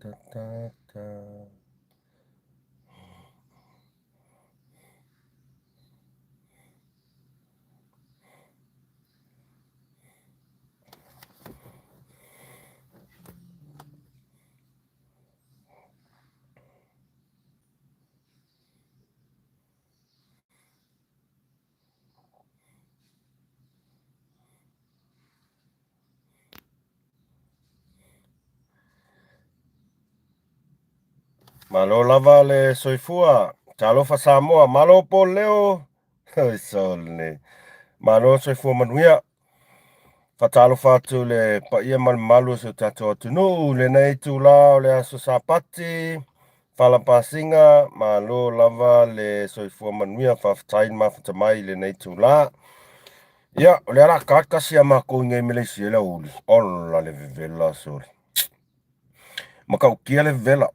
ta ta ta. Malo lava le soifua. Talofa Samoa. Malo Paul Leo. Oi sol nei. Malo soifua manuia. Faatalofa atu i le paia ma le mamalu o si o tatou atunuu i lenei itula o le aso Sapati, Fala Pasiga, malo lava le soifua manuia, faafetai le mafuta mai i lenei itula. Ia, o lea o le a ta tasi a matou i nei Malaysia i le aoauli. Ola le vevela sole. Matautia le vevela.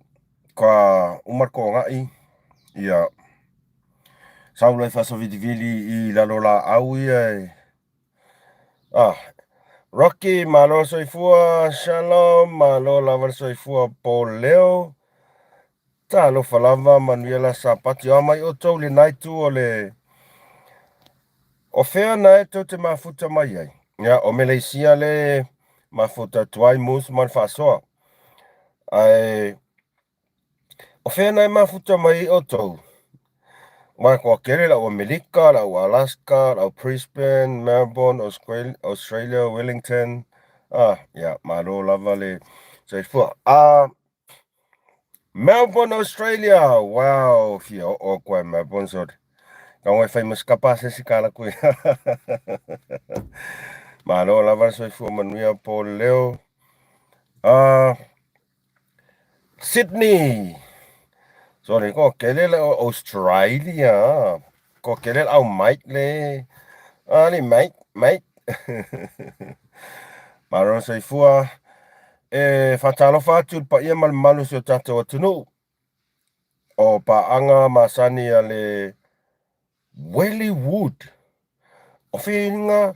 Ka uma le togai, ia, sau loa e faasavilivili i lalo o laau ia e Ah, Rocky, malo le soifua, Shalom, malo lava le soifua, Paul Leo, talofa lava, manuia le aso Sapati. O a mai outou i lena itu o le... O fea na e tou te mafuta mai ai? Ia, o Meleisia le mafuta atu ai Mus ma le faasoa. Ae O fea na e mafuta mai ai outou? Aua toatele le au Amerika, le au Alaska, le au Brisbane, Melbourne, Australia, Wellington, ah, ia, malo lava le soifua. Ah, Melbourne, Australia, wow, fia oo atu ai Melbourne, sorry. Tago e fai ma se kapa se isi tala atu ia. Malo lava le soifua manuia Paul Leo. Ah, Sydney. Sorry, ko kele le Australia. Ko kele le au Mike le. Ah, le Mike, Mike. Malo soifua. E faatalofa atu i le paia ma le mamalu o si o tatou atunuu. O paaga masani a le Wellywood. O whiringa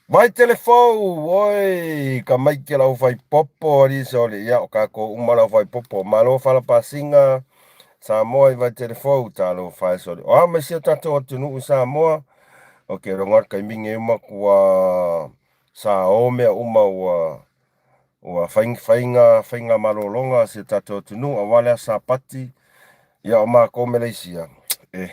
Vaitele fou, oi, ka maiki lau whai popo, ali sole, ia, o kākou uma lau whai popo. Malo whala pasinga, Samoa i Vaitele fou, talo whai sole. O a mai sia tātou atunuu i Samoa, o ke rongo kai minge uma kua sa o mea uma ua Ua faiga faiga malologa a si o tatou atunuu aua le aso Sapati, ia o matou Malaysia, e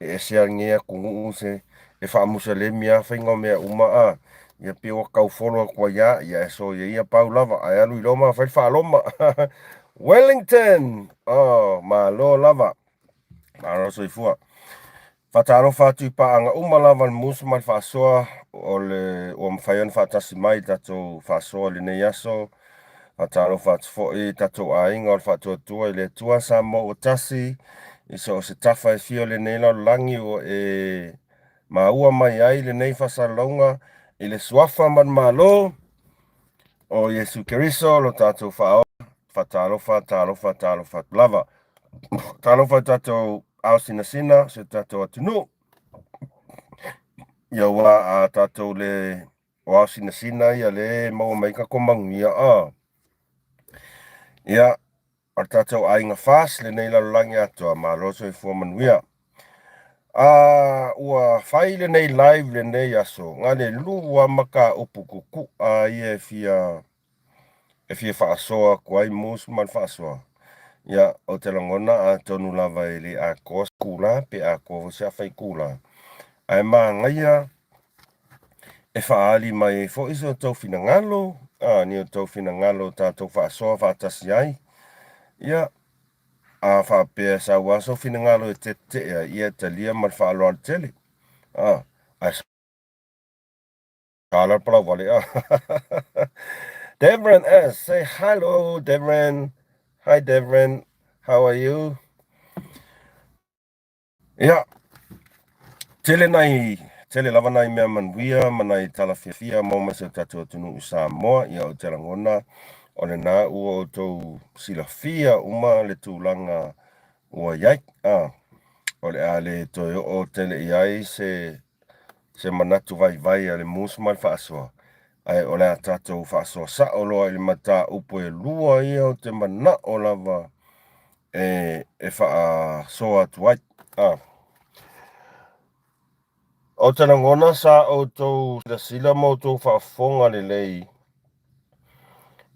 e ese lava lenei atunuu se e faamusalemi lava faiga o mea uma a, ia pei ua tau folo atu ai lava, ia e soia ia pau lava, ae alu i Roma fai le faa-Roma. Wellington! Oh, malo lava. Malo soifua. Faatalofa atu i paaga uma lava a le Musu ma le Faasoa o le ua mafai ona faatasi mai i le tatou faasoa i lenei aso. Faatalofa atu foi i tatou aiga o le Faatuatua i le Atua Samoa ua tasi i so o se tafa e fia o lenei lalolagi ua e maua mai ai lenei faasalalauga i le Suafa ma le Malo o Iesu Keriso lo tatou Faaola. Faatalofa, talofa, talofa atu lava. Talofa i tatou ao sinasina, si o tatou atunuu. Ia ua a tatou le o ao sinasina ia le maua mai tatou manuia a. Ia, o le tatou aiga FAST lenei lalolagi atoa, malo soifua manuia. A ua fai lenei live lenei aso, na le lua mataupu tutu'a ia e fia e fia faasoa atu ai Mus ma le faasoa. Ia, ou te lagona atonu lava e le atoa se itula pe atoa foi se afa itula, ae manaia e faaali mai ai foi so outou finagalo, a, ni outou finagalo tatou faasoa faatasi ai. Ia, a faapea e sau lava sou finagalo e tete'e ai, ia e talia ma le faaaloalo tele. A, ae Kala palau wale ah. Devran S, say hello, Devran. Hi, Devran. How are you? Ia, tele nai, tele lava nai mea manuia ma nai tala fiafia maua mai si o tatou atunuu i Samoa. Ia, ou te lagona, o lena ua outou silafia uma le tulaga ua i ai. Ah, o le a le toe oo tele i ai se se manatu vaivai a le Mus ma le Faasoa. Ae o le a tatou faasoa sa'o loa i le mataupu e lua ia ou te mana'o lava e e faasoa atu ai. A. Ou te lagona sa outou silasila ma outou faafofoga lelei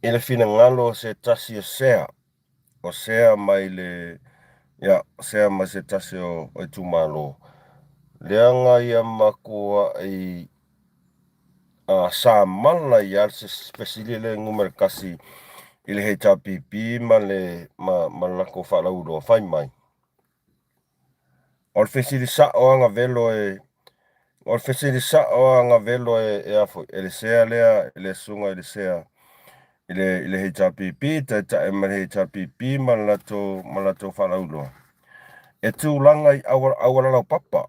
i le finagalo o se tasi o sea, o sea mai le, ia, sea mai se tasi o itumalo, leaga ia matua'i a sa mala i a se fesili lea numera 1 i le HRPP ma le ma, ma le latou faalauiloa fai mai. O le fesili sa'o a Gavelo e O le fesili sa'o a Gavelo e e a foi e le sea lea i le susuga i le sea i le i le HRPP, taitai ma le HRPP ma le latou ma latou faalauiloa e tulaga i auala auala laupapa.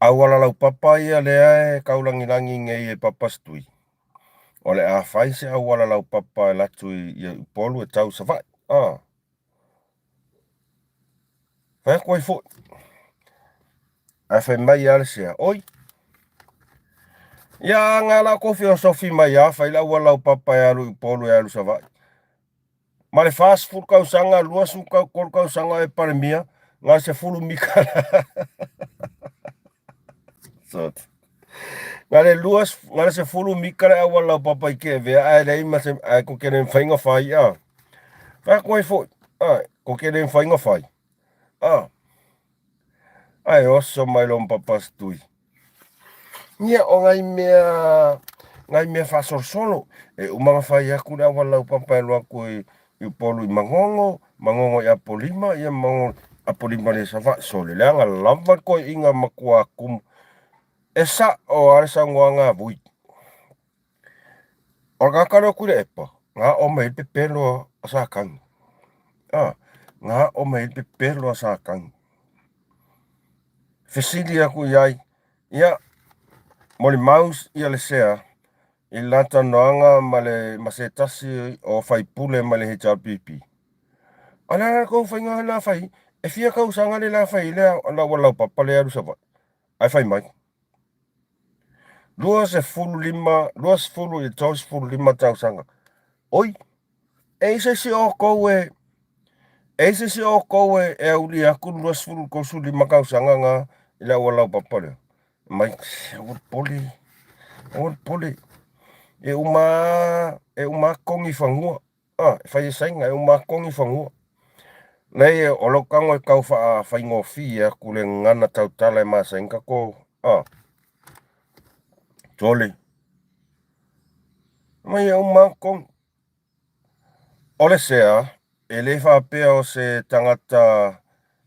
Auala laupapa ia lea e taulagilagi nei e Papa Setui. O le a fai se auala laupapa e alu atu i Upolu e tau i Savaii. A. Fai atu ai foi. Ae fai mai lava le sea, oi, ia nga la outou feosofi mai lava fai le auala laupapa e alu i Upolu e alu i Savaii. Ma le 40 tausaga, 23 tausaga o e Palemia, na o le 10 mita. Na le 20, na le 10 mita le auala laupapa i Tiavea ae leai ma se, ae tou te le mafai ona fai a. Fai atu ai foi, a, tou te le mafai ona fai. A. Ae oso mai loa ma Papa Setui. Ia, o nai mea, nai mea faasolosolo. E uma ona fai atu le auala laupapa e alu atu i, i Upolu i Magogo, Magogo i Apolima, ia Magogo Apolima le Savaii. Sole, leaga lava le toeaina matua tumu. E sa'o lava le saunoaga a Vui. O le tagata lea o Tuilaepa, na aʻo mai ai le pepelo a Satani. A, na aʻo mai ai le pepelo a Satani. Fesili atu i ai, ia, molimau ia le sea i le la talanoaga ma le ma se tasi o faipule mai le HRPP. A o le a la tou faiga lena fai? E fia tausaga le la fai ai le auala laupapa lea e alu i Savaii? Ae fai mai, 25, 20 i le 35 tausaga. Oi, e i ai se isi o outou e, e i ai se isi o outou e, e aulia atu le 20 i le 35 tausaga na i le auala laupapa lea? Mai, aua le popole, aua le popole. E uma lava, e uma lava togi fanua. A, e fai e Saina, e uma lava togi fanua. Leai, o lou tago e tau faafaigofie atu le gagana tautala e masani tatou, a, sole. Mai e uma lava togi. O le sea, e le faapea o se tagata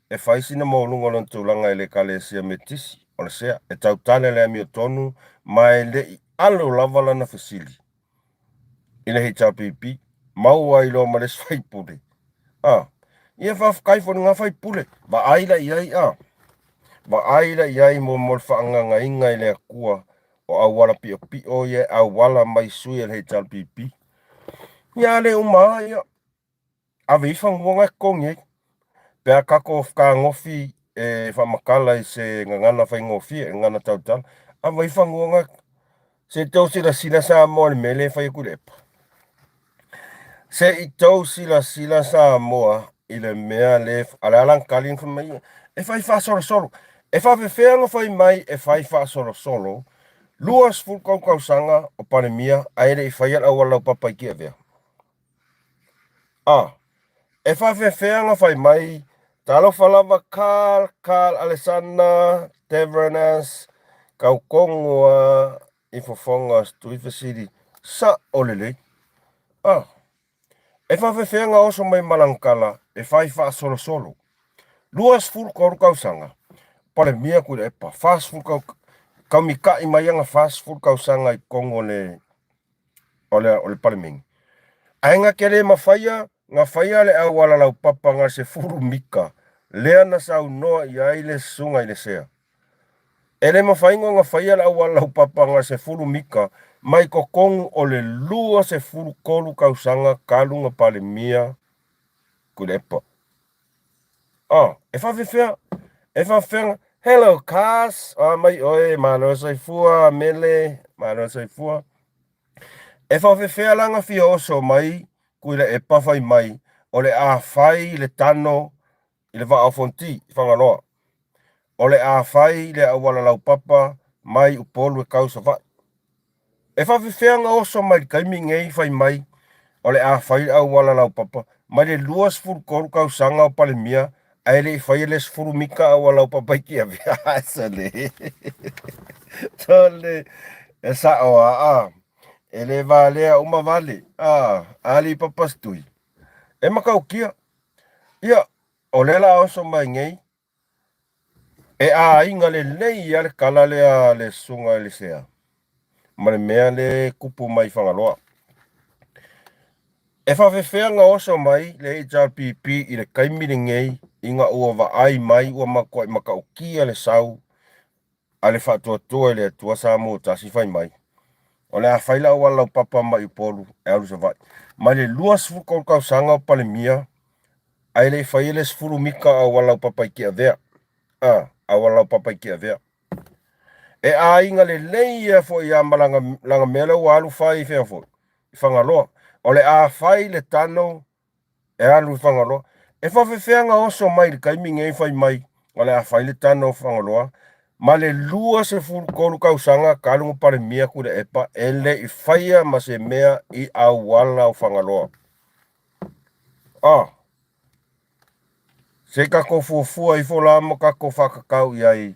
e fai sina maualuga o lona tulaga i le Ekalesia Metotisi. O le sea, e tautala i le amiotonu ma e le i alo lava lana fesili. i le HRPP, maua ai loa ma le isi faipule. A, ia faafetai foi i lena faipule, vaai la i ai, a, vaai la i ai mo, mo le faagagaina i le Atua o auala piopio ia e auala mai sui a le HRPP. Ia a le uma lava, ia, Ave i fanua na e totogi ai. Pe a tatou fetagofi e faamatala i se gagana faigofie, gagana tautala, ave i fanua na se i tou silasila Samoa i le mea lea e fai e Tuilaepa. Se i tou silasila Samoa i le mea lea, a o le a lana tali na fai mai, e fai faasolosolo. E faapefea ona fai mai e fai faasolosolo 23 tausaga o Palemia ae le i faia le auala laupapa i Tiavea? A. E faafefea ona fai mai, Talofa lava Carl, Carl Alesana, Taverners, tau tonu a i fofoga o Setui fesili, Sa'o lelei. A. E faafefea ona oso mai ma lana tala e fai faasolosolo. 23 tausaga, Palemia Tuilaepa, 40 tau, taumita'i mai ana 40 tausaga i totonu o le o le, o le Palemene. Ae na te le mafaia na faia le auala laupapa na le 10 mita lea na saunoa i ai le susuga i le sea. E le mafai ona faia le auala laupapa na le 10 mita mai totonu o le 23 tausaga talu na Palemia Tuilaepa. Oh, e faafefea, e faafefea. Hello, Cars. Ah, mai oe, malo soifua, mele. Malo le soifua. E faafefea la na fia oso mai Tuilaepa fai mai o le a fai le tano i le Vaa o Fonoti i Fagaloa. O le a fai le auala laupapa mai Upolu e tau Savaii. E faafefea na oso mai i le taimi nei fai mai o le a fai le auala laupapa mai le 23 tausaga o Palemia ae le i faia le 10 mita auala laupapa i Tiavea. Sole. Sole. E sao a. E le valea uma vale. A, ali papa stui. E matautia. Ia, o lea la oso mai nei, e aiga lelei a le tala lea a le susuga i le Sea ma le mea le tupu mai Fagaloa. E faafefea na oso mai le HRPP i le taimi lenei ina ua vaai mai ua matuai matautia le sau a le Faatuatua i le Atua Samoa Tasi fai mai, o le a fai le auala laupapa mai Upolu e alu i Savaii. Mai le 23 tausaga o Palemia ae le i faia le 10 mita o auala laupapa i Tiavea. A, auala laupapa i Tiavea. E aiga lelei ia foi ia ma lana, lana mea lea ua alu fai i fea foi, i Fagaloa. O le a fai le tano e alu i Fagaloa. E faafefea na oso mai i le taimi nei fai mai o le a fai le tano o Fagaloa ma le 23 tausaga talu na Palemia Tuilaepa e le i faia ma se mea i auala o Fagaloa. Ah, se i tatou fuafua ifo la ma tatou faatatau i ai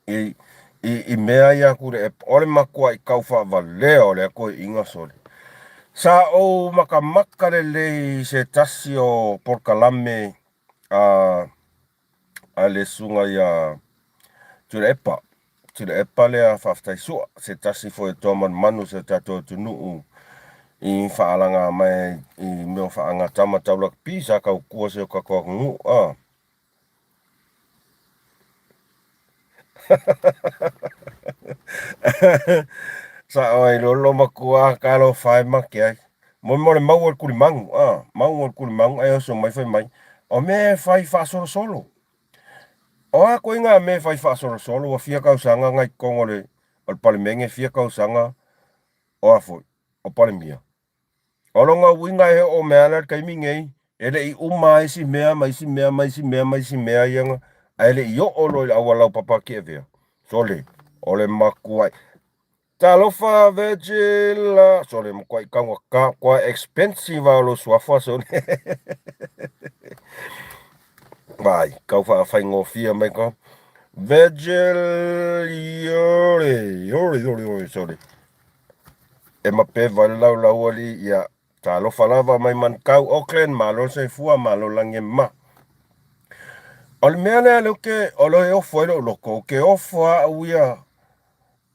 i, i, i mea ia Tuilaepa, o le matuai tau faavalea o lea toeaiina sole. Sa ou matamata lelei i se tasi o polokalame a, a le susuga ia Tuilaepa. Tuilaepa lea faafetai sua, se tasi foi o toa manumanu o si o tatou atunuu i faalaga mai i mea o faagatama tau lakapi sa tautua si o tatou atunuu. Ah. Sao ai lolo matua talofa e make ai. Mo mo le mau o le kulimagu, a, mau o le kulimagu ae oso mai fai mai. O mea e fai faasolosolo. O a koe ngā mea e fai faasolosolo ua fia tausaga ngai totonu o le o le Palemene fia tausaga o a foi, o Palemia. O lona uiga e oo mai lava i le taimi nei, e le i uma lava isi mea ma isi mea ma isi mea ma isi mea ia na, ae le i oo loa i le auala laupapa a Tiavea. Sole, o le matuai. Talofa Virgil! Sole, matuai taugata, quite expensive lava o lou suafa, sole. Vaai, tau faafaigofie mai ka. Virgil, iore, iore, iore, iore, sole. E mapeva ai le laulau alii, ia, talofa lava mai Manukau, Auckland, malo le soifua, malo le lagi e mama. O le mea lea lea ou te, o lea e ofo ai lou loto, ou te ofo lava au ia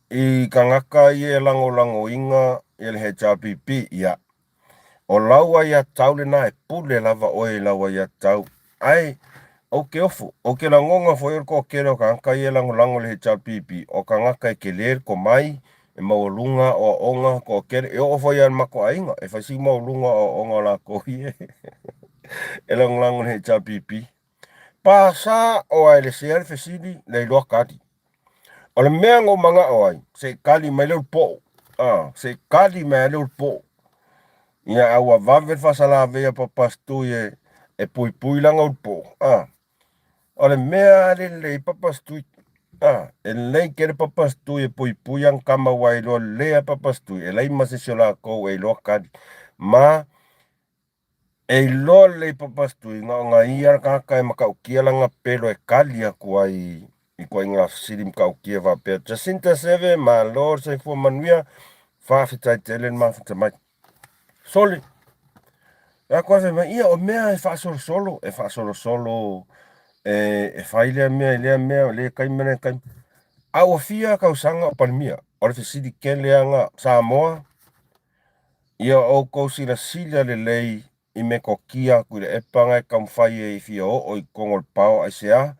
i tagata ia e lagolagoina ia le HRPP, ia, O lau aiatatau lena e pule lava oe i lau aiatatau. Ae, ou te ofo, ou te lagona foi o le toatele o tagata ia e lagolago i le HRPP, o tagata e tele le tomai, e maualuga aoaoga, toatele, e oo foi lava i le matou aiga, e fai si maualuga aoaoga o latou ia e lagolago i le HRPP. Pasa o ae le sea le fesili, le iloa tali. O le mea na ou manao ai, se i kali mai le ulupo'o, a, se i kali mai le ulupo'o. Ia a ua vave le faasalavei a Papa Stui e, e puipui lana ulupo'o, a. O le mea a lelei Papa Stui, a, e lelei tele Papa Stui e puipui ana tama aua e iloa lelei lava Papa Stui, e leai ma se isi o latou e iloa kali. Ma E iloa lelei Papa Stui na o na ia le tagata e matautia lana pelo e kali atu ai i ituaiga fesili matautia faapea Jacinta Seve, malo le soifua manuia, faafetai tele le mafuta mai. Sole, e aku ae fai mai, ia o mea e faasolosolo, e faasolosolo e, e fai lea mea i lea mea, lea taimi lea taimi. A ua fia tausaga o Palemia, o le fesili tele lava na Samoa, Ia outou silasila lelei i metotia a Tuilaepa na e taumafai ai e fia oo i totonu o le paoa aisea?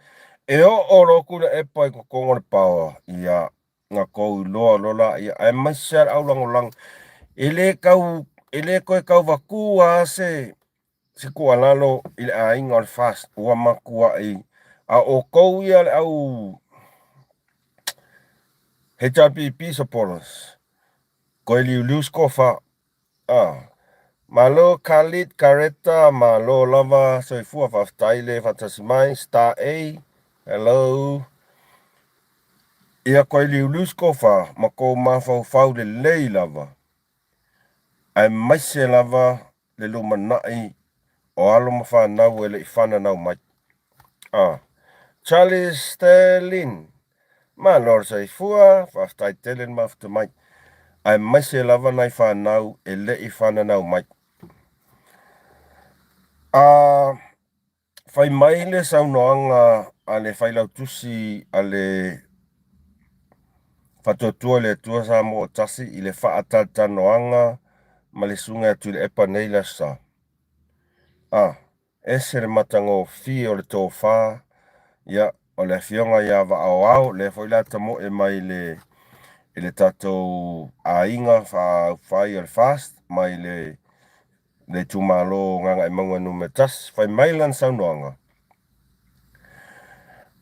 E oo loa Tuilaepa i totonu o le paoa, ia, na tou iloa loa laia, aemaise lava le aulagolago. E le tau, e le toe tauvatua lava se, se tuualalo i le aiga o le FAST, ua matuai, a o outou ia le au. HRPP supporters. Koe liuliu scofa. Ah. Malo Khalid Kareta, malo lava soifua faafetai le faatasi mai Star A. Hello. Ia koe liuliu scofa ma kou mafaufau lelei lava. Aemaise lava le lumanai o alo ma fanau e le i fananau mai. A. Charlie Sterling, Malo le soifua, faafetai tele le mafuta mai, aemaise lava nai fanau e le i fananau mai. A. Fai mai le saunoaga a le Failautusi a le Faatuatua i le Atua Samoa Tasi i le faatalatalanoaga ma le Susuga ia Tuilaepa nei le Aso Sa. A, ese le matagofie o le tofa, ia, o le Afioga ia Vaaoao, lea foi la tamoe mai le i le tatou aiga faaupufai o le FAST mai le le itumalo o Gagaemauga Nu.1, fai mai lana saunoaga,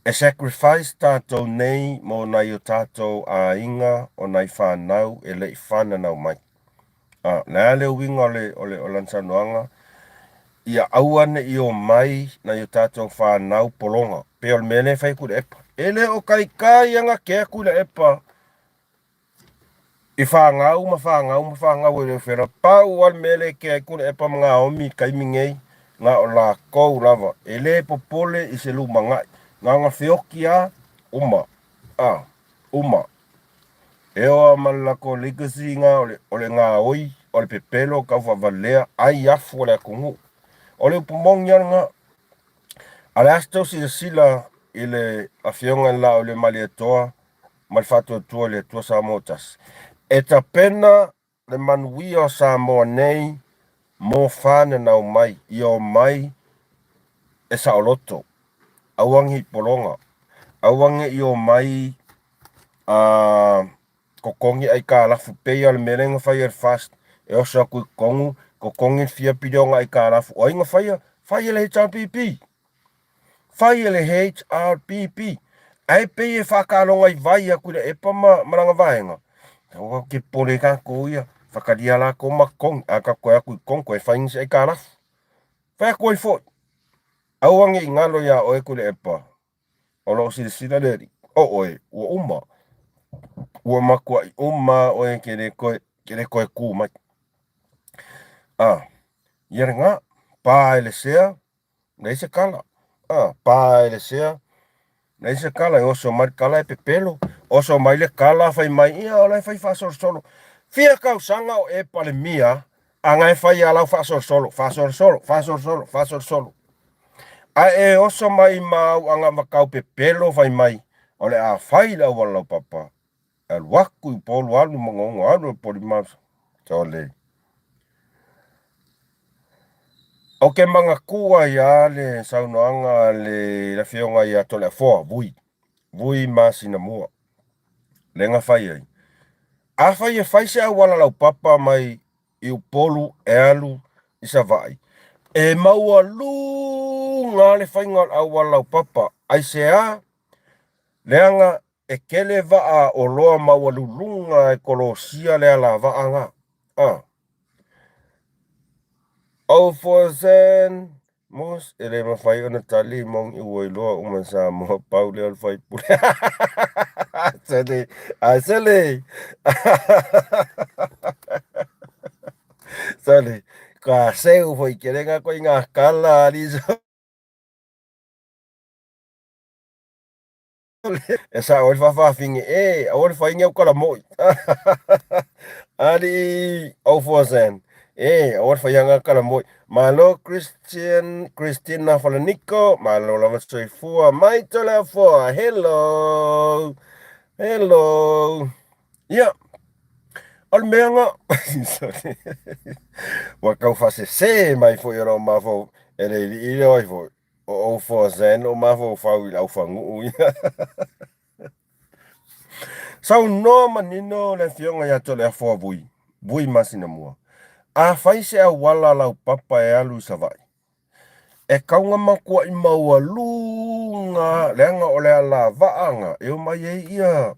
E sacrifice tatou nei mo nai o tatou aiga o nai fanau e le i fananau mai. A, le a le uiga o le, o le, o lana saunoaga? Ia aua ne i omai nai o tatou fanau pologa, pei o le mea lea e fai e Tuilaepa. E le o kaikai ana kea Tuilaepa I fāgau ma fāgau ma fāgau e le fela pau a le mea le kea ai Tuilaepa ma Naomi i taimi nei, na o lakou lava, e le popole i se lumanaʻi, na ona feoki a, uma, a, uma. E oa ma le lakou legacy na o le, o le gaoi, o le pepelo, taufavalea, ai afu o le atunuu. O le upu moni a lena. A o le a se tou silasila i le Afioga i le Laauliamalietoa ma le Faatuatua i le Atua Samoa Tasi, e tapena le manuia o Samoa nei mo fananau mai, ia omai e saoloto, aua ne i pologa, aua ne i omai a totogi aitalafu pei lava o le mea lea na fai e le FAST e oso atu i totonu, totogi le fia piliona aitalafu. O ai na faia? Fai e le HRPP. Fai e le HRPP. Ae pei e faataloga i vai a Tuilaepa ma, ma lana vaega. Aua ke popole tatou ia, whakaria lakou ma totogi, a tatou toe atu i totonu toe fai nisi aitalafu. Fai atu ai foi. Aua ne i galo iā oe Tuilaepa, o lo o silasila le Alii, o oe, ua uma. Ua matuai uma oe ke le toe, ke le toe kū mai. A, ia lena, pa e le sea, leai se kala. A, pa e le sea, leai se kala, e oso mai le kala e pepelo. Oso mai le kala fai mai, ia o la e fai faasolosolo. Fia tausaga o e Palemia, a na e fai a lau faasolosolo, faasolosolo, faasolosolo, faasolosolo. Ae e oso mai ma au agavakau pepelo fai mai, o le a fai le auala laupapa, e alu atu i Upolu alu i Mangaoga alu i Upolu i Mausa. Sole. Ou te manatua ai lava le saunoaga a le Afioga ia Toleafoa Vui, Vui Masinamua, lea na fai ai. Afai e fai se auala laupapa mai i Upolu e alu i Savaii, e maualuga le faiga o le auala laupapa. Aisea? Leaga e tele vaa oloa maualuluga e kolosia le alavaa na. A. Oh for Zen Mos, e le mafai ona tali moni ua iloa uma e Samoa pau lea o le faipule. Sele, a sele. Sele, ka seu foi kerenga ko i ngā kala ali E sao ai le faafafine, e, aua le fai ni au kala moʻi. Alii Ofozen, e, aua le faia ngā kala moʻi. Malo Christian, Christina Falaniko, malo lava soifua, mai Toleafoa, hello, hello. Ia, o le mea nga, sorry, ua tau faasese mai foi o lou mafaufau, e le alii lea o ai foi. O Ofozen o mafaufau i le aufanuu ia. Saunoa manino le afioga ia Toleafoa Vui, Vui Masinamua, Afai se auala laupapa e alu i Savaii, e kaugamakuaʻi maualuga leaga o le alavaa na e omai ai ia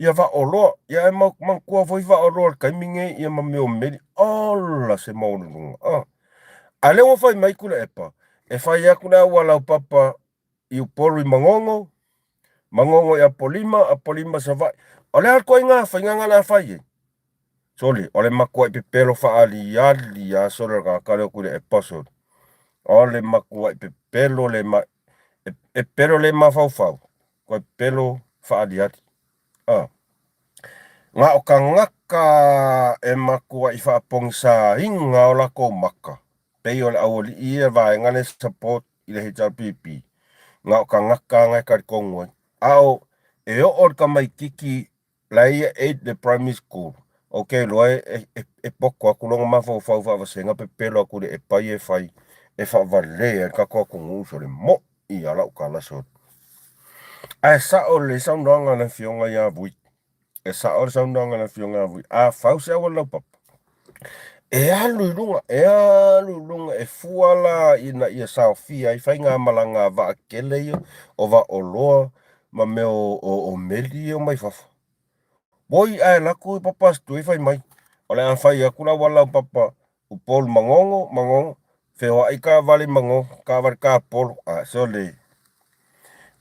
Ia vaaoloa, ia e manatua foi vaaoloa i le taimi nei ia ma mea o meli, ola se maualuluga. A o lea ua fai mai Tuilaepa, e fai atu le auala laupapa i Upolu i Manono, Manono i Apolima, Apolima Savaii. O le a le ituaiga faiga lena o le a fai ai? Sole, o le matuai pepelo faaaliali lava sole o le tagata lea o Tuilaepa sole. O le matuai pepelo le ma, e pepelo le mafaufau, toe pepelo faaaliali. A. Na o tagata e matuai faapogisaina o latou maka, pei o le aualii ia vaega lea e support i le HRPP, na o tagata na e talitonu ai. A o e oo i le tamaititi la e Year 8 le primary school, ou te iloa e poto atu lona mafaufau faavasega pepelo atu i le epa ia e fai e faavalea ai le tatou atunuu sole. Mo'i a lau tala sole. Ae sa'o lelei saunoaga a le Afioga ia Vui. E sa'o le saunoaga a le Afioga ia Vui. A fau se auala laupapa, e alu i luga, e alu i luga, e fua la ina ia saofia ai faigamalaga a vaa tetele ia o vaaoloa ma mea o meli ia mai fafo. Oi, ae alu atu Papa Stui fai mai, o le a fai atu le auala laupapa Upolu Manono, Manono, feoai taavale i Manono, taavale tapolo. A, sole.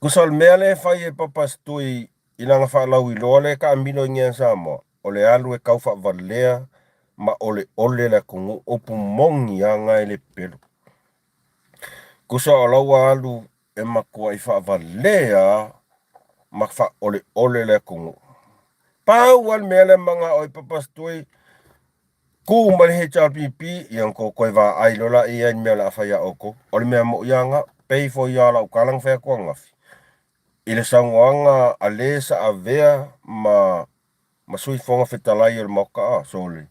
Tusa o le mea lea e fai e Papa Stui i lana faalauiloa lea e taamilo ai nei a Samoa, o le alu e tau faavalea ma oleole le atunuu, upu moni lava na e le pepelo. Tusa o la ua alu e matuai faavalea ma faaoleole le atunuu. Pau lava le mea lea manao ai Papa Stui, tu mai le HRPP, ia ona tou toe vaai loa laia i le mea o le a fai ia outou. O le mea moi lava lena, pei foi lava o lau tala na fai atu ananafi, i le saunoaga a le sa avea ma ma Sui Fofoga Fetalai o le Maota, a, sole.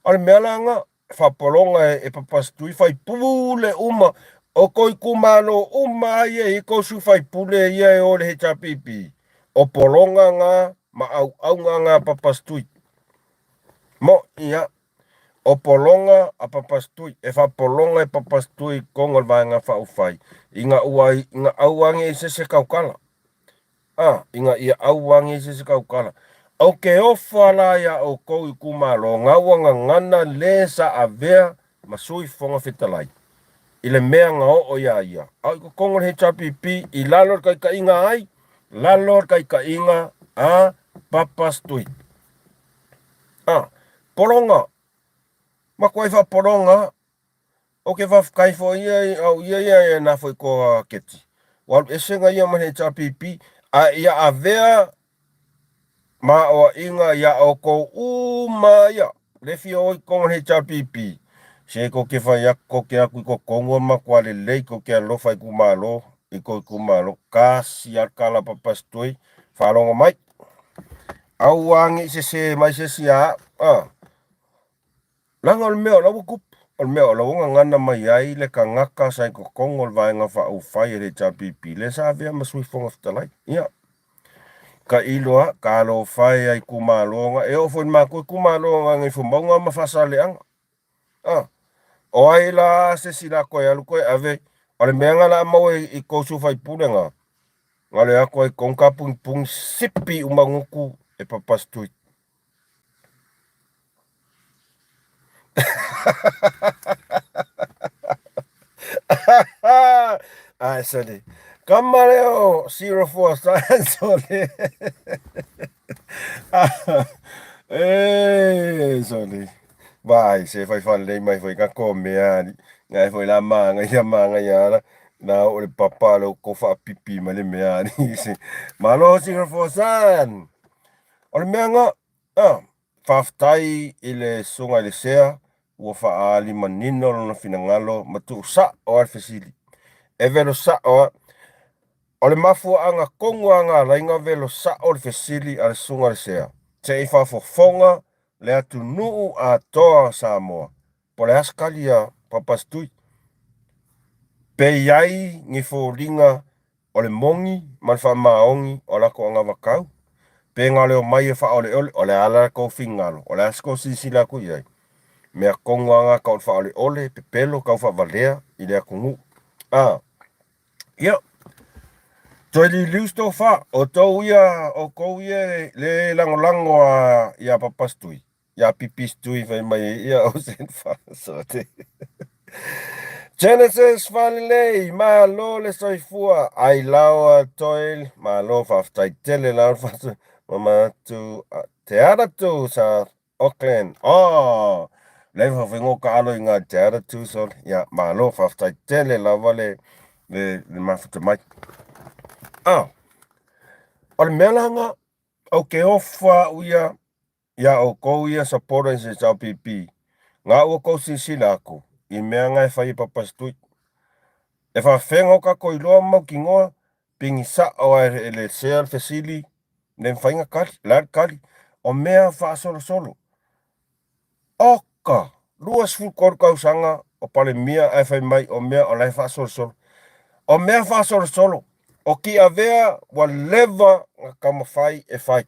O le mea la lena, faapologa e Papasitui faipule uma o kou itumalo uma ia e i ai kou sui faipule ia e o i le HRPP, o pologa na ma auauna na a Papasitui. Mo'i a, o pologa a Papasitui, e faapologa e Papasitui i totonu o le Vaega Faaupufai ina ua ina aua ne i se se tautala. A, ina ia aua ne i se se tautala. Ou te ofa la iā outou itumalo na ua gagana le sa avea ma Sui Fofoga Fetalai i le mea na oo iā ia, a o i totonu o le HRPP i lalo o le taitaiga a ai? Lalo o le taitaiga a Papa Stui. A, pologa, matuai faapologa Ou te faafetai foi ia i au ia ia e na foi ko keti. Ua alu ese na ia ma le HRPP a ia avea ma oaʻiga iā ʻoukou uma ia le fia o i totonu o le HRPP. Se kou te fai atu, kou te atu i totonu o le matua lelei, kou te alofa i itumalo, i kou itumalo. Kasi lava le tala papa stoi, faalogo mai. Aua ne i sese mai se isi ia au. Leaga o le mea o la ua tupu, o le mea o la ua gagana mai ai le tagata sa i totonu o le Vaega Faaupufai a le HRPP, lea sa avea ma Sui Fofoga Fetalai. Ia, tailo lava, talofa e a itumalo na, e oo foi i le matou itumalo o Gagaifomauga ma Faasaleleaga. A, o ai la se isi la toe alu toe ave, o le mea na o le a maua i tou sui usufono na, na o le o atu lava i totonu tapunipuni sipi uma gutu e Papasitui. Ae sole. Kama lea o 04 Science sole. E sole. Vai, se fai faalelei mai foi ka komea ali. Ngai foi la magaia magaia ala. Na oo le papa le kou faapipi mai le mea ali. Malo 04 Science. O le mea nga, a, faafetai i le Susuga i le Sea ua faaali manino lona finagalo ma tuu sa'o lava le fesili. E velo sa'o lava. O le mafuaaga tonu lava na ala ai ona velo sa'o le fesili a le Susuga i le Sea, se i faafofoga le atunuu atoa o Samoa, po o le a se tali a Papa Stui. Pe i ai ni foliga o le moni ma le faamaoni o latou anavatau, pe na o le omai e faaoleole, o le a la tou finagalo, o le a se tou silasila atu i ai? Mea tonu lava na tau o le faaoleole, pepelo, tau faavalea i le atunuu. A, ia. Toe liliu se tofa, o tou ia, o kou ia le lagolago a ia Papastui, ia Pipistui fai mai ia o Senfa. So, Genesis Falelei, malo le soifua, ai laoa Toil, malo faafetai tele la faatu, mama atu te ara tu sa Auckland. Oh, le fa ka alo i ngā te ara tu so ia malo faafetai tele lava le le le mafuta mai. Ah, o le mea la nga o ke ofa uia ia o kou ia supporters e HLPP. Ngā ua kou silasila aku i mea nga e fai e Papastui. E faafega o kako iloa mau kingoa pingi sa'o a e le sea le fesili le mafai ona kali, o le a le kali? O mea faasolosolo. Oka! 23 tausaga o Palemia ae fai mai o mea o la e faasolosolo. O mea faasolosolo, o Tiavea ua leva ona taumafai e fai.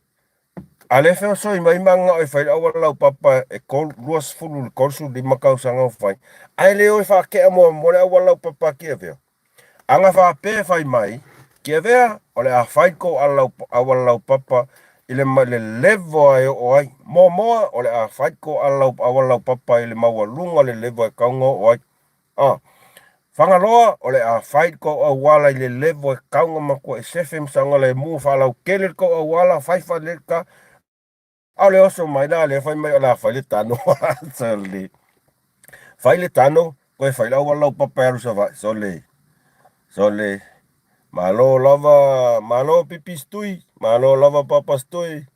A le feosoi mai ma agao e fai le auala laupapa e 20 i le 35 tausaga o fai, ae le o e faatea muamua le auala laupapa a Tiavea. Aga faapea fai mai, Tiavea, o le a fai kou auala laupapa i le le level e oo ai. Muamua, o le a fai kou auala laupapa i le maualuga le level e tau ona oo ai. Ah, Fagaloa, o le a fai kou auala i le level e tau ona matua e sefe ma saogalemu faalautele le kou auala, fai faaleleka. A o le oso mai la lea fai mai o le a fai le tano. Sole. Fai le tano, koe fai le auala laupapa e alu Savaii. Sole. Sole. Malo lava, malo Pipi Stui, malo lava Papa Stui.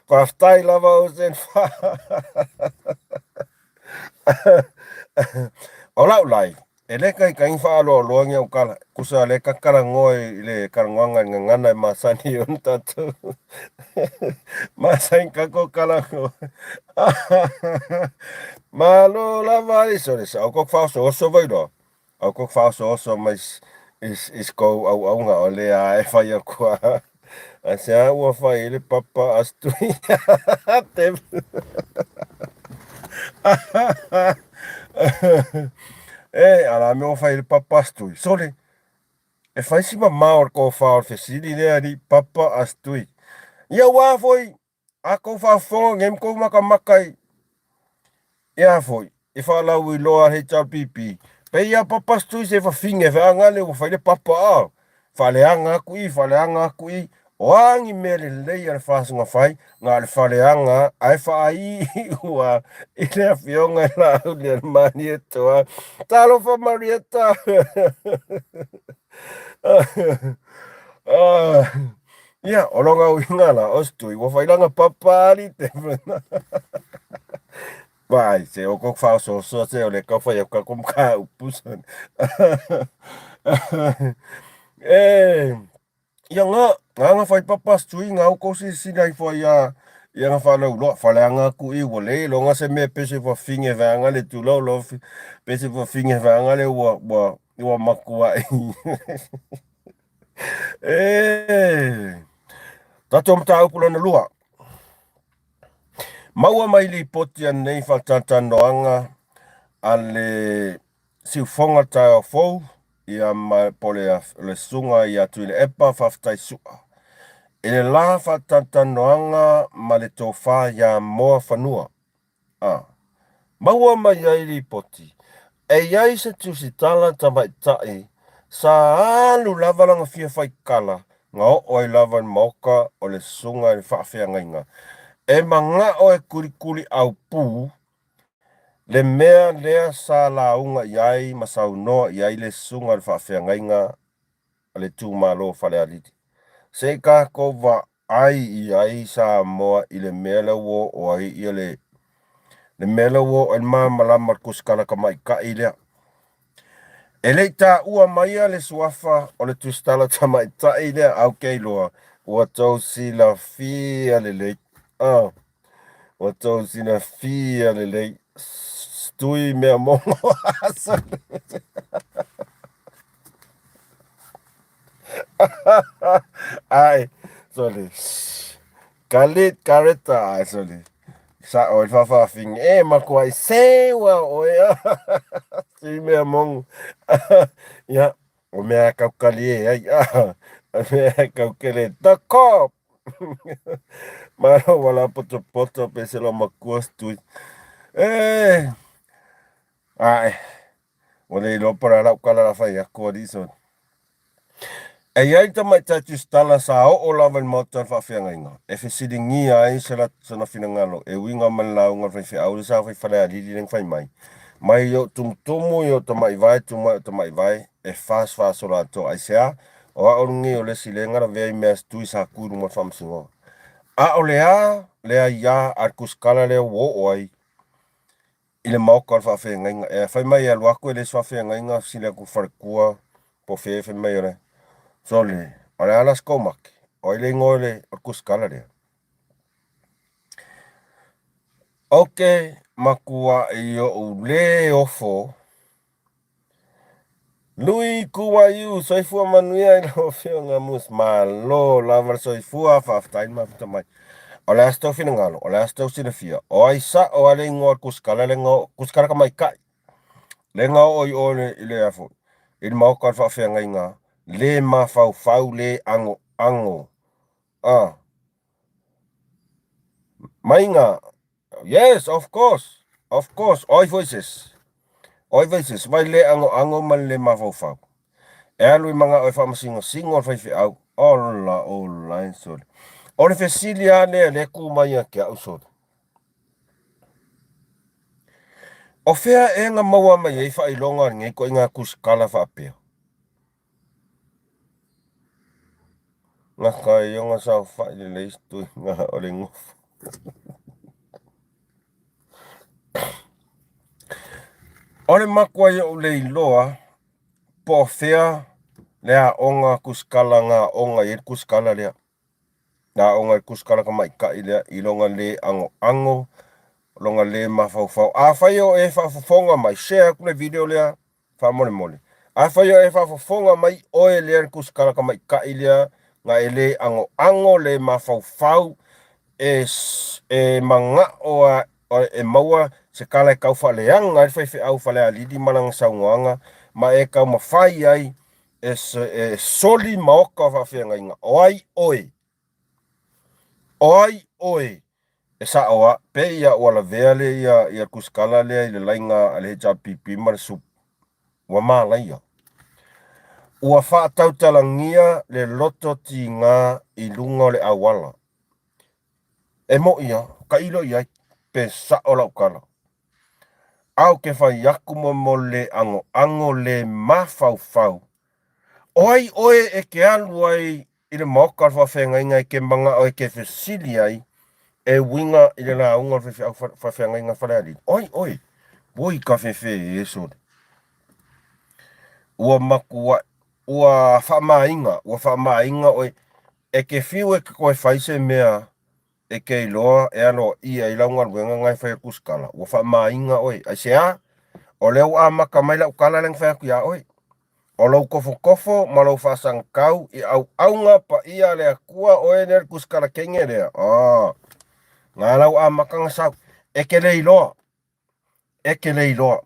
Faafetai lava o Zenfa. O lau live, e le taitai faaloaloa ni au tala, tusa le ta talanoa i le talanoaga i le gagana e masani ona tatou masani tatou talanoa. Malo lava ai, sole sa o faaosooso vai loa. Au ko faaosooso mai is kou auauga o lea e fai aku a. A se a ua fai i le papa a Stui. Te. E, ala me ua fai i le papa a Stui. Sole, e fai si mamao o le tofa o le fesili lea li papa a Stui. Ia ua foi, A kou faafofoga nei ma kou makamaka i ia foi i faalauiloa a le HRPP, pei a papa stui se fafine feaga le ua fai le papa a faaleaga aku i faaleaga aku i o a ni mea lelei a le FAST na fai na o le faleaga ae faaiu i le afioga i Laaulialemalietoa. Talofa Marieta! Ia, o lona uiga la, o Stui, ua fai lana papa ali te Vai, se o kok faaosoosoa se o le kau fai au kako mataupu son. E, ia nga, nga nga fai papa Stui nga u kou silasila ifo ia ia nga faalauiloa, faleaga aku i ua le iloga se mea pese fafine feaga le tulou lo pese fafine feaga le ua ua ua matuai. E tatou mataupu lona lua. Maua mai lipoti anei faatalatalanoaga a le siufoga taeao fou ia ma po le, le susuga ia Tuilaepa Faafetai Su'a i le la faatalatalanoaga ma le tofa ia Moafanua. A. Maua mai ai lipoti, e i ai se tusitala tamaitai sa alu lava lana fia faikala na oo ai lava i le maota o le susuga i le faafeagaiga e manao e kulikuli aupu le mea lea sa lauga i ai ma saunoa i ai le susuga i le faafeagaiga a le itumalo o Falealili. Se i tatou vaai i ai Samoa i le mea lea ua oo ai ia le le mea lea ua oo ai le malamalama o le tusitala tamaitai lea. E le i taua maia le suafa o le tusitala tamaitai lea, ae ou te iloa ua tou silafia lelei. Ah, ua tou silafia lelei. Stui mea mogo. Ai, sorry. Khalid Kareta, ai, sorry. Sa'o ai le faafafine, e matuai seu a oe a si mea mongo. Ia, o mea e kaukali e ai, a mea e kaukele, the cop! Malo wala potopoto pe se lo makua stui. E, ae, ua le iloa po o le a lau tala o le a fai atu alii soni. E i ai le tamaitai tusitala sa oo lava i le maota o le faafeagaiga e fesiligia ai sona finagalo e uiga ma le lauga a le faifeau lea sa fai Falealili lea na fai mai, Mai ou tumutumu i ou tamaivae tumu ai ou tamaivae e fast faasoloatoa. Aisea? O au lenei o le isi lea na lavea i mea tui sa tu i luma o le faamasinoga. A o le a le aiā a le tusitala lea ua oo ai i le maota o le faafeagaiga. E fai mai e alu atu e le isi faafeagaiga fesili atu i le faletua po o fea fai mai o le sole o le a la se tou mate o ai le igoa o le tusitala lea. Ou te matuai ou le ofo Lui Kuaiu, soifua manuia i lau Afioga Mus. Malo lava le soifua, faafetai le mafuta mai. O le a se tou finagalo, o le a se tou silafia, o ai sa'o a le igoa o le tusitala le na oo, tusitala tamaitai, le na oo i o i le a foi, i le maota o le faafeagaiga, le mafaufau, le agoago, a, maiga Yes, of course. Of course. O ai foi se isi? O ai foi se isi? Vai le agoago ma le le mafaufau. E alu i magao e faamasingosingo le faifeau. Ola, ola e sole. O le fesili lava lea lea e tu mai ia te au sole. O fea ea na maua mai ai faailoga a lenei ituaiga tusitala faapea? Gata ai ona saofai lelei se tuiga o le nofo. O le matua ou le iloa po o fea le aoga tusitala na aoga i ai le tusitala lea. Na aoga i le tusitala tamaitai lea i lona le agoago, lona le mafaufau. Afai o e faafofoga mai, share atu le video lea faamolemole. Afai o e faafofoga mai oe lea le tusitala tamaitai lea na e le agoago, le mafaufau, e, e manao a, e maua se tala e tau faaleaga ai le faifeau Falealili ma lana saunoaga ma e taumafai ai e, e soli maota o faafeagaiga. O ai oe? O ai oe e sa'o a pei a ua lavea le ia ia tusitala lea i le laina a le HRPP ma le SUP ua malaia. Ua faatautalagia le loto tiga i luga o le auala. E mo'i a, tailo i ai pe sa'o lau tala. A ou te fai atu mo mo le agoago le mafaufau O ai oe e te alu ai i le maota o le faafeagaiga e te manao e te fesili ai e uiga i le lauga o le faifeau faafeagaiga Falealili? O ai oe? Oi ka fefe e sole. Ua matua, ua faamaina, ua faamaina oe. E te fiu e te toe fai se mea e te iloa e aloaia ai lau galuega na e fai atu se tala, ua faamaina oe. Aisea? O lea ua amata mai lau tala lea na fai atu iā oe. O lou tofotofo ma lou faasagatau i auauna paia a le Atua oe lea le tusitala teine lea. Oh, na lau amata na sau. E te le iloa. E te le iloa.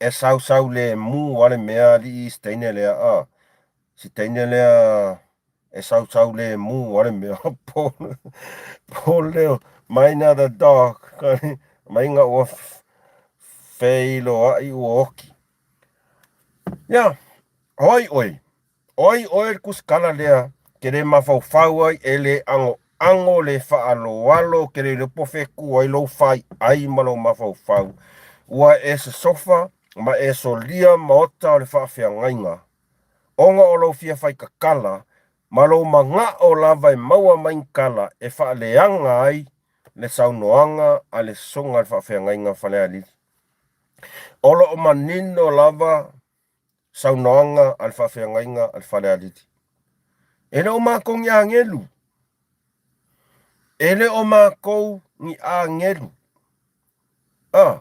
E sausau lemu a le mea alii si teine lea. Ah, si teine lea e sausau lemu a le mea. Po, po leo, maina the dog. Mainga ua feiloai ua oki. Ia, o ai oe? O ai oe le tusitala lea ke le mafaufau ai e le agoago le faaloalo ke le iloa po o fea e tu ai lou faiai ma lou mafaufau ua e sosofa ma e solia maota o le faafeagaiga ona o lou fia faitatala ma lou manao lava e maua mai ni tala e faaleaga ai le saunoaga a le sosoga a le faafeagaiga Falealili. O lo o manino lava saunoaga a le faafeagaiga a le Falealili. E le o makou ni agelu. E le o makou ni agelu. A,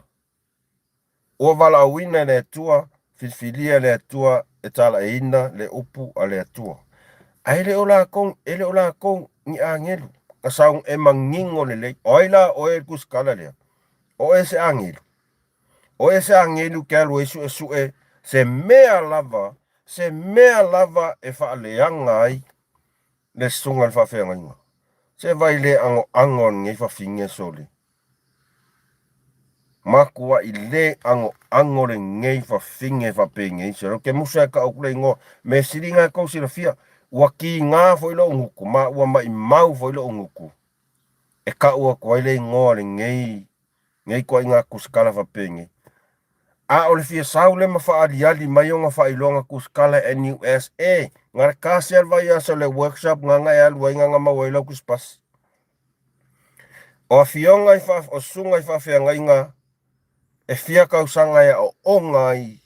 ua valaauina e le Atua, filifilia e le Atua e talaeina le upu a le Atua. Ae le o lakou, e le o lakou ni agelu. Na sau e manino lelei. O ai la oe le tusitala lea? O oe se agelu. O oe se agelu ke alu ai suesue se mea lava, se mea lava e faaleaga ai le susuga i le faafeagaiga. Se vai le agoago o lenei fafine sole. Matuai le agoago lenei fafine faapenei sole. Ou te musa e tau atu le igoa. Mea sili na e tou silafia, ua tiga foi lou gutu ma ua maimau foi lou gutu e tau atu ai le igoa o lenei nei ituaiga tusitala faapenei. A o le fia sau lea ma faaaliali mai ona faailoga tusitala NUS, e, na le tasi lava le vaiaso o le workshop na e alu ai na maua ai lau tusipasi. O afioga i o susuga i faafeagaiga e fia tausaga e aooga ai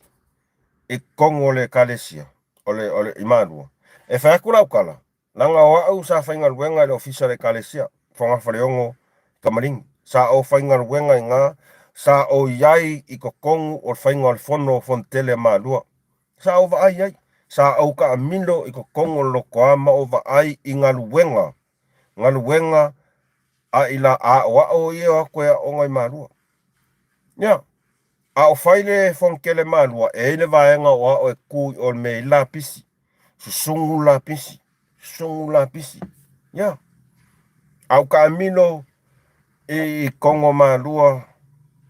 i totonu o le ekalesia o le, o le, i Malua. E fai atu lau tala, Leaga o au sa faigaluega i le ofisa o le Ekalesia, Fogafaleogo i Kamalini. Sa ou faigaluega i ina, sa ou i ai i totonu o le faiga o le fono Fonotele a Malua. Sa ou vaai ai. Sa ou taamilo i totonu o le lotoa ma ou vaai i galuega, galuega a i la aoao ia o atu e aooga i Malua. Ia, a o fai le Fonotele Malua, e i ai le vaega o ao e tu i o i le mea e i ai le lapisi. Susugu lapisi, susugu lapisi. Ia. A o taamilo i, i Kogo Malua,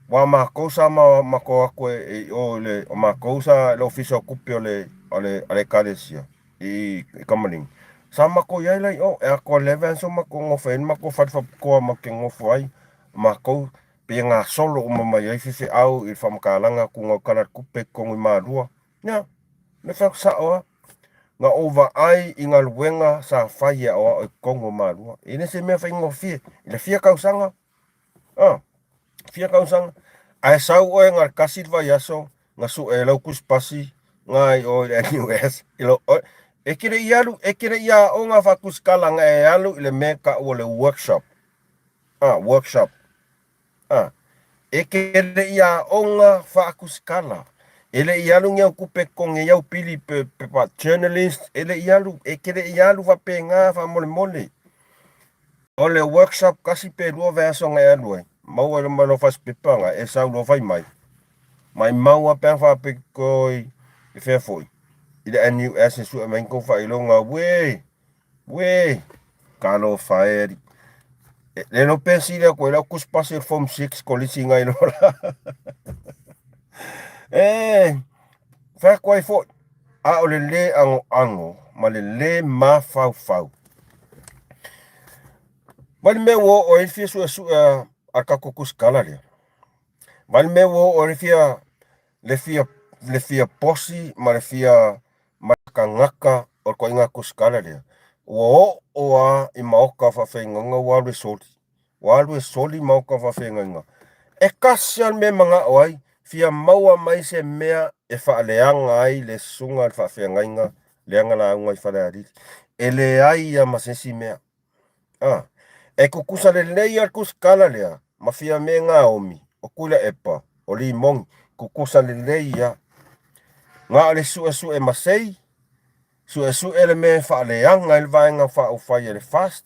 wa matou sa ma matou atu e, e i o i le, o matou sa le ofisa o tupe o le, o le, o le ekalesia i, i Kamalini. Sa matou i ai la i o, e atoa le vaiaso matou nofo ai, matou fale faapitoa matou te nofo ai, matou pe gasolo uma mai ai faifeau i le faamatalaga atu o tala o le tupe i totonu i Malua. Ia, le fai atu sao lava. Na ou vaai i galuega sa fai e aoao i totonu o Malua. E le se mea faigofie. I le fia tausaga, a, fia tausaga, ae sau oe na le tasi le vaiaso, na sue e lau tusipasi, na i o i le NUS, i lo, o, e te le i alu, e te le i aoga faatusitala na e alu i le mea e tau o le workshop. A, workshop. A, e te le i aoga faatusitala, e le i alu ni au tupe totogi ai au pili pe, pepa journalist, e le i alu, e te le i alu faapena faamolemole. O le workshop tasi pe lua vaiaso na e alu ai, maua ai ma lou fasipepa na e sau loa fai mai. Maimau lava pe a faapito i, i fea foi, i le NUS e sue mai ni tou faailoga, uē! Uē! Talofa e alii. E, le iloa pe sili atu ai lau tusipasi o le Form 6 kolisi nai lo la. E, fai atu ai foi, a o le lē agoago ma le lē mafaufau. Mai le mea ua oo ai le fia suesue a le tatou tusitala lea. Mai le mea ua oo ai le fia le fia le fia posi ma le fia ma tagata o le ituaiga tusitala lea, ua oo lava i maota o faafeagaiga ua alu e soli. Ua alu e soli maota o faafeagaiga. E tasi lava le mea e manao ai, fia maua mai se mea e faaleaga ai le susuga i le faafeagaiga lea na lauga i Falealili. E leai lava ma se isi mea. A, e tutusa lelei lava le tusitala lea ma Fiame Naomi o Tuilaepa o Limoni, tutusa lelei lava. Na o le suesue masei, suesue le mea e faaleaga ai le Vaega Faaupufai a le FAST,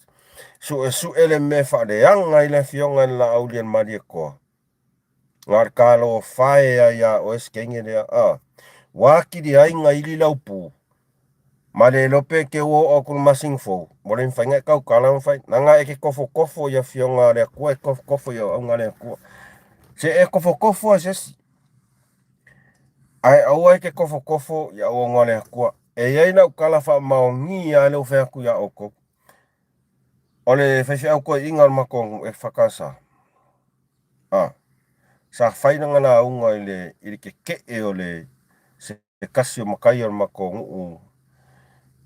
suesue le mea e faaleaga ai le Afioga i le Laaulialemalietoa. Na o le talofa e lava ia oe sekenge lea, a. Ua atili ai na ili lau pu, ma le iloa pe te ua oo atu i le masina fou, ua le mafai ona e tautala ma fai, leaga e te tofotofo i afioga a le Atua, e tofotofo i auauna a le Atua. Se e tofotofo lava i se isi, ae aua e te tofotofo i auauna a le Atua. E i ai lau tala faamaonia lava lea ua fai atu ia outou. O le faifeau toeaina o le matou nuu EFKS, a, sa fai lana lauga i le, i le tetee o le se tasi o matai o le matou nuu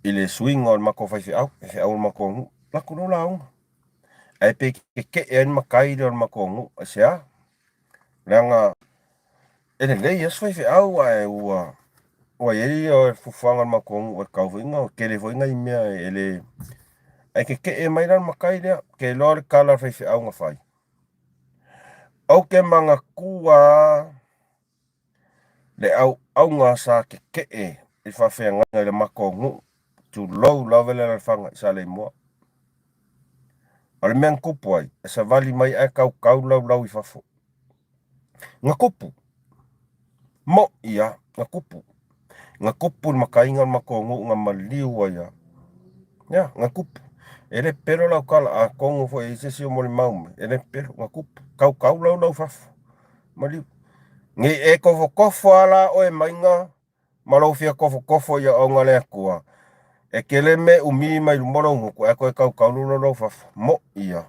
i le suiga o le matou faifeau, faifeau o le matou nuu. Latou loa lauga. Ae pe tetee ai le matai lea o le matou nuu, aisea? Leaga e lelei lava si faifeau ae ua ua i ai le fuafuaga a le matou nuu e tatau foi ona tele foi nai mea e le ae tetee mai la le matai lea. Ou te iloa le tala a le faifeau na fai. Ou te manatua lava le auauna sa tetee i le faafeagaiga i le matou nuu, tulou lava le alaalafaga i Saleimoa. O le mea na tupu ai, e savali mai ae tautau laulau i fafo. Na kupu. Moʻi a, na kupu. Na kupu le makaiga o le matou nuu na maliu ai a. Ia, na kupu. E le pelo lau tala, atonu foi e i ai se isi o molimau mai, e le pelo, na kupu. Tautau lau fafo, maliu. Nei e tofotofo a la oe maiga ma lou fia tofotofo i auauna a le Atua, e tele mea e umi mai luma o lou gutu ae toe tautau lou lau fafo. Moʻi a.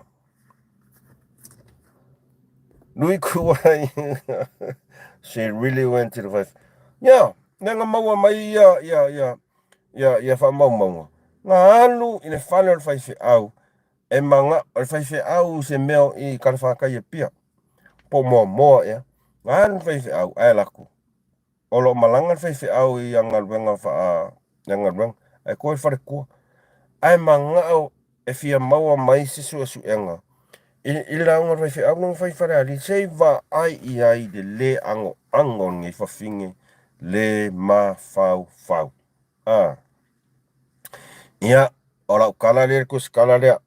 Nui kuai. She really went to the five. Yeah, lea na maua mai ia ia ia ia ia faamaumauga. Na alu i le fale o le faifeau e maga o le faifeau se mea o i Kalafākai Apia. Po o Moamoa ea. Na alu le faifeau ae alu atu. O lo o malaga le faifeau i ana galuega faa i ana galuega ae toe i le faletua. Ae manao e fia maua mai se suesuega i, i le lauga a le faifeau lea na fai i Falealili, se i vaai i ai i le lē anoano o lenei fafine le mafaufau. A. Ia, o lau tala lea i le tusitala lea.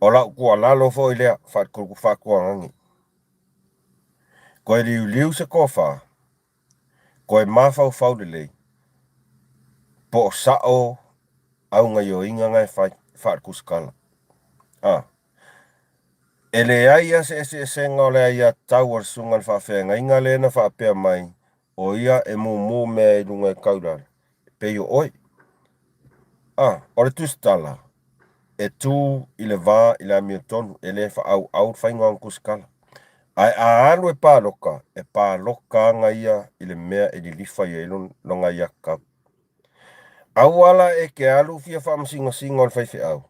O lau tuualalo foi lea faatuanani. Toe liuliu se tofa, toe mafaufau lelei, po o sa'o au gaioiga na e fai faaletusitala. A. E leai lava se eseesega o le aiatatau a le susuga i le faafeagaiga lea na faapea mai o ia e mumu mea i luga e tau i lalo, e pei o oe. A, o le tusitala, e tu i le va i le amiotonu, e le faaauau le faiga o ana tusitala. Ae a alu e palota, e palota ana ia i le mea e lilifa i ai lona aiatatau. Aua la e te alu fia faamasinasina o le faifeau,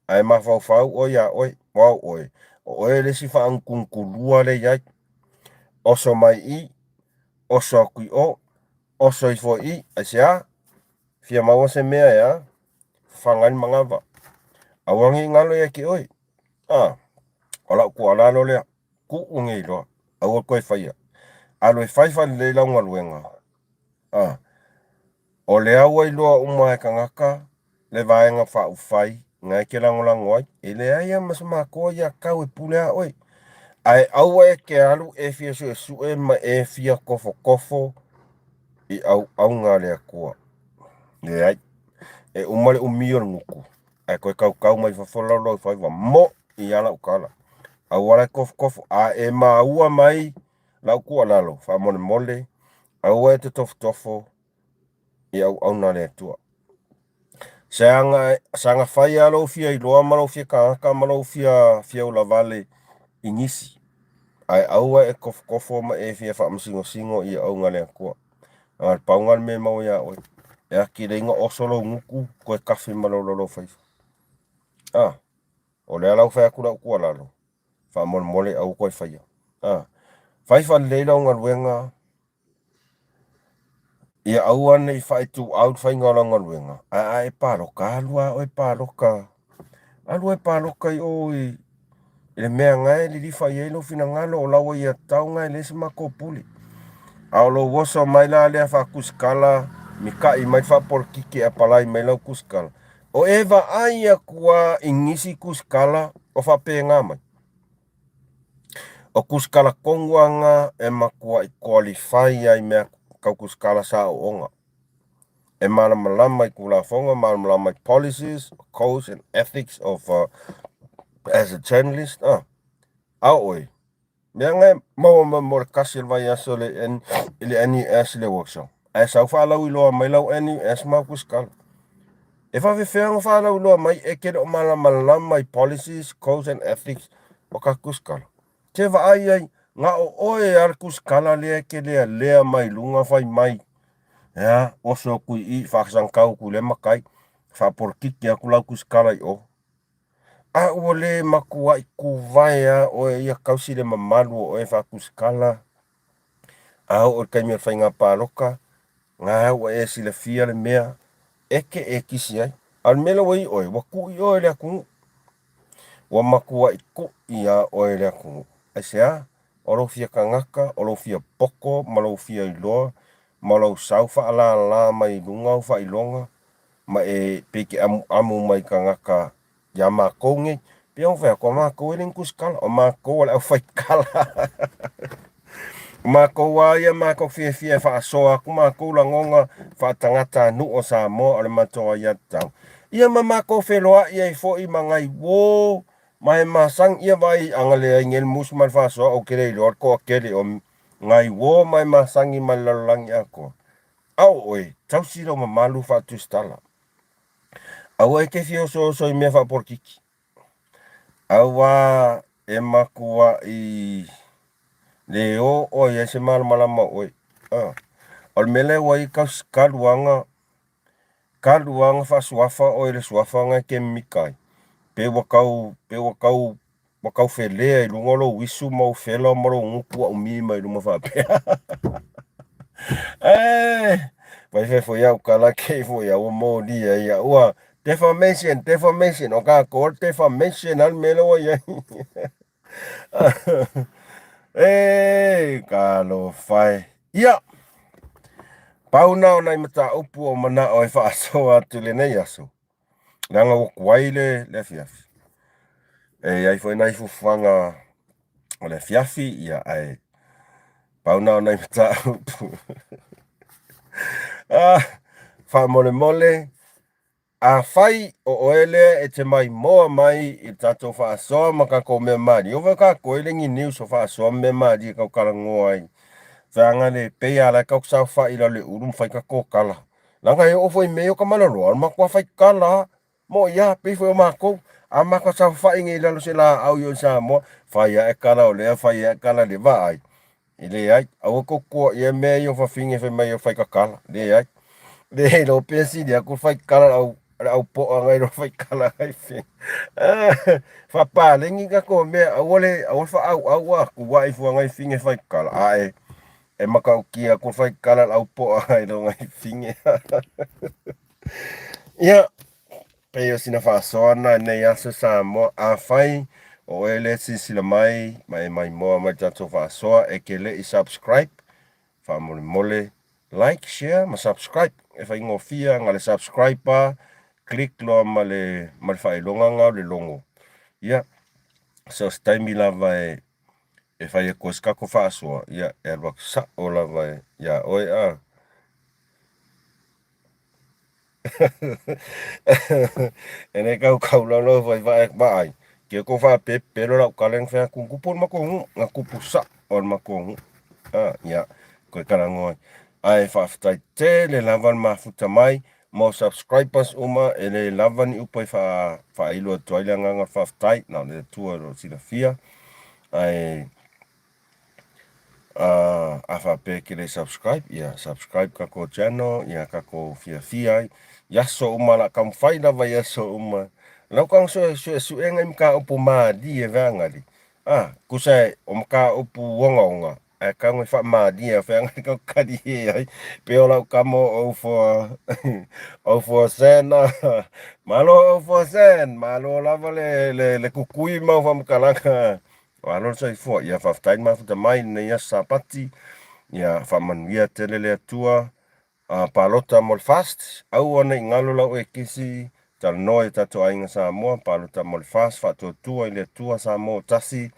ae mafaufau oe iā oe, o au oe, o oe le isi faagutugutu lea i ai. Oso mai i i, oso atu i o, oso ifo i i, aisea? Fia maua se mea e a? Fafaga ai le manava. Aua ne i galo ia te oe. A, o lau tuualalo lea, tuu nei loa, aua le toe faia. Alu e fai faalelei lau galuega. A, o lea ua iloa uma e tagata le vaega faaupufai na e te lagolago ai. E leai lava ma se makoa ia tau e pule a oe. Ae aua e te alu e fia suesue ma e fia tofotofo i auauna a le Atua. Leai. E uma le umi o le gutu, ae toe tautau mai fafo lau lau faiva. Moʻi lava lau tala. Aua la e tofotofo. A e maua mai lau tuualalo, faamolemole, aua e te tofotofo i auauna a le Atua. Saga, saga fai lava lou fia iloa ma lou fia tagata ma lou fia, fia ulavale i nisi, ae aua e tofotofo ma e fia faamasinosino i auauna a le Atua. A o le pau lena o le mea e maua iā oe. E atili ai ona oso lou gutu, toe tafe ma lou lalofaiva. A, o lea la ua fai atu lau tuualalo, faamolemole aua toe faia. A, fai faalelei lau galuega, Ia aua ne i faaituau le faiga o lau galuega, ae a e palota, alu lava oe palota, alu oe palota i o i le mea na e lilifa i ai lou finagalo, o lau aiatatau na e leai se matou pule. A o lou oso mai la lea faatusitala, mita'i mai le faapolokiki e apalai mai lau tusitala, o e vaai atu lava i nisi tusitala o faapena mai. O tusitala tonu lava na e matuai qualify ai mea tau tusitala sa aooga. E malamalama i Tulafono, malamalama i policies, codes and ethics of as a journalist. Ah, a o oe, mea na e maua mai mo le kasi o le vaiaso i le, i le NUS i le workshop. Ae sau faalauiloa mai lau NUS ma au tusitala. E faafefea ona faalauiloa mai e te le o malamalama i policies, codes and ethics o ka tusitala? Te vaai ai, na o oe a le tusitala lea e te lealea mai luga fai mai, ea, oso atu i i, faasagitau atu i lea matai, faapolokiki atu lau tusitala i o. A ua le matuai tuvae a oe ia tausi le mamalu o oe faatusitala. A oo i le taimi o le faiga palota, na ua e silafia le mea e te e kisi ai. A o le mea lea ua i oe, ua kuʻi oe e le atunuu. Ua matuai kuʻi lava oe e le atunuu. Aisea? O lou fia tagata, o lou fia poto ma lou fia iloa ma lou sau faalala mai i luga au faailoga ma e pei e te amuamu mai i tagata iā matou nei. Pei ona fai atu, o matou e le ni tusitala, o matou o le aufaitala. O matou lava ia matou fiafia e faasoa atu matou lagona faatagatanuu o Samoa o le matou aiatatau. Ia ma matou feloai ai foi ma nai uo ma e masani. Ia vaai a na leai nei le musu ma le faasoa, ou te le iloa le toatele o nai uo ma e masani ma le lalolagi atoa. A o oe, tausi lou mamalu faatusitala. Aua e te fia osooso i mea faapolokiki. Auā e matuaʻi le oo ai ai se malamalama o oe. A. O le mea lea ua i kaluaga, kaluaga faasuafa oe i le suafa na e te mimita ai, pe ua tau, pe ua tau, ua tau felea i luga o lou isu ma ou fela ma lou gutu ua umi mai luma faapea. Ae, fai fai foi au tala kei foi au ua molia ia ua Defamation, defamation, o tatou o le defamation a le mea lea ua i ai. E, talofa e. Ia, pau na o nai mataupu o manao e faasoa atu i lenei aso, leaga ua tuai le, le afiafi. E i ai foi nai fuafuaga o le afiafi, ia, ae pau na o nai mataupu. Ah, faamolemole, Afai o oe lea e te maimoa mai i le tatou faasoa ma tatou mea malie, ova tatou e le ni news o faasoa ma mea malie tau talanoa ai. Feaga le pei a la e tau saofai i lalo le ulu ma fai tatou tala. Leaga e oo foi i mea ia o Tamaloloa, o le matua fai tala lava. Mo'i a, pei foi o matou, a matou saofai nei i lalo o se laau i o i Samoa, fai ae tala o lea, fai ae tala o lea, vaai. E leai, aua tou tuuaia mea ia o fafine fai mai o faikakala. Leai. Le iloa pe sili atu le faikakala le au le au poa nai lo faikakala nai fing. Faapaleni tatou mea, aua le aua le faaauau atu ae ifo nai fine faikakala. Ae e matautia atu le faikakala le au poa nai lo nai fine. Ia, Pei o sina faasoa lena i lenei aso Samoa. Afai o oe lea e silasila mai ma e maimoa mai i le tatou faasoa, e te le i subscribe, faamolemole like, share ma subscribe. E faigofie na le subscribe lava, click loa ma le ma le faailoga lena o le logo. Ia, so o se taimi lava e e fai atu ai se tatou faasoa, ia e alu atu sao lava iā oe a. E le kau kau lau lau fai vae vaai. Ke ko fa pe pe lo lau kaleng fe ku ku pon ma ko ngu nga ku pusa on ma ko ngu. Ah ya koe kala ngoi. Ai fa ftai tele lava le mafuta mai mo subscribers uma e le lava ni upu e fa fa ilo atu ai le agaga faafetai na o le Atua o lo o silafia. Ae A faapea e te le subscribe, ia subscribe tatou channel, ia tatou fiafia ai i aso uma, o le a taumafai lava i aso uma. Lau tau suesuega i mataupu malie feagali, a, tusa o mataupu ogaoga, ae tau e faamalie feagali tau talie ai, pei o lau tama o 04 Sen, malo 04 Sen, malo lava le kukui ma au faamatalaga. Malo le soifua. Ia faafetai le mafuta mai i lenei aso Sapati. Ia faamanuia tele le Atua. A palota mo le FAST, aua ne i galo lau ekesi, talanoa i o tatou aiga Samoa, palota mo le FAST, faatuatua i le Atua Samoa ua tasi.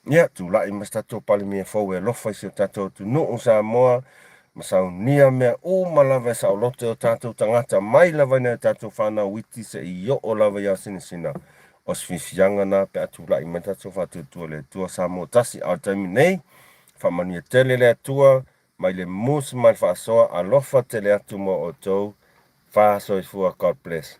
Ia tulai ma se tatou Palemia fou e alofa i si o tatou atunuu Samoa, ma saunia mea uma lava e saoloto e o tatou tagata mai lava i nai o tatou fanau iti seia oo lava i aosinasina. O se fiafiaga na pe a tulai mai tatou faatuatua i le Atua Samoa tasi. A o le taimi nei, faamanuia tele le Atua mai le musu ma le faasoa, alofa tele atu mo outou. Fa soifua God bless.